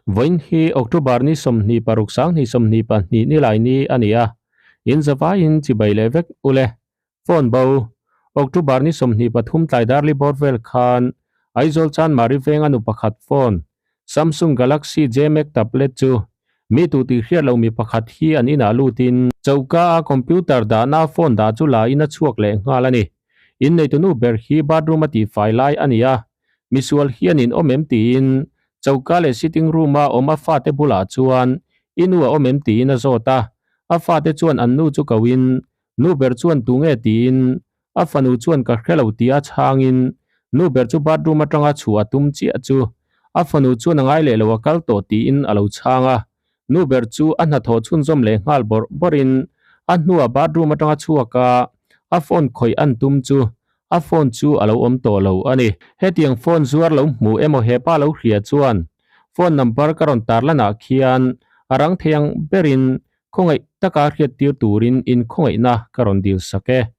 Vawiin hi October ni 26 2022 nilai ni a ni a, in zavaiin chibai leh vek ule. Phone bo, October ni 23 tlai darli bawr vel khan Aizawl Chanmari venga nu pakhat phone Samsung Galaxy J-Mac tablet chu mi tu tih hriat lo mi pakhat hi an inah lutin choka a computer dahna phone dah chu la in a chhuak leh nghal a ni. Inneitunu ber hi bathroom a tihfai lai a ni a, misual hian in awm em tiin choka leh sitting room a awm a fate bulah chuan i nu a awm em tiin a zawt a, a fate chuan an nu chu koin Nu ber chuan tu nge tiin a fanu chuan ka hre lo tia chhangin nu ber chu bathroom atanga chhuah a tum chiah chu a fanu chuan a ngai leh lo a kal tawh tiin a lo chhang a. Nu ber chu a hnathawh chhunzawm leh nghal bawrh bawrhin a hnuah bathroom atanga chhuak a a phone khawih an tum chu a phone chu a lo awm tawh lo a ni. Hetiang phone zuar lo hmu emaw hepa lo hria chuan phone number ka rawn tarlanah khian a rang thei ang berin Khawngaih taka hriattir turin in khawngaihna ka rawn dil sak e.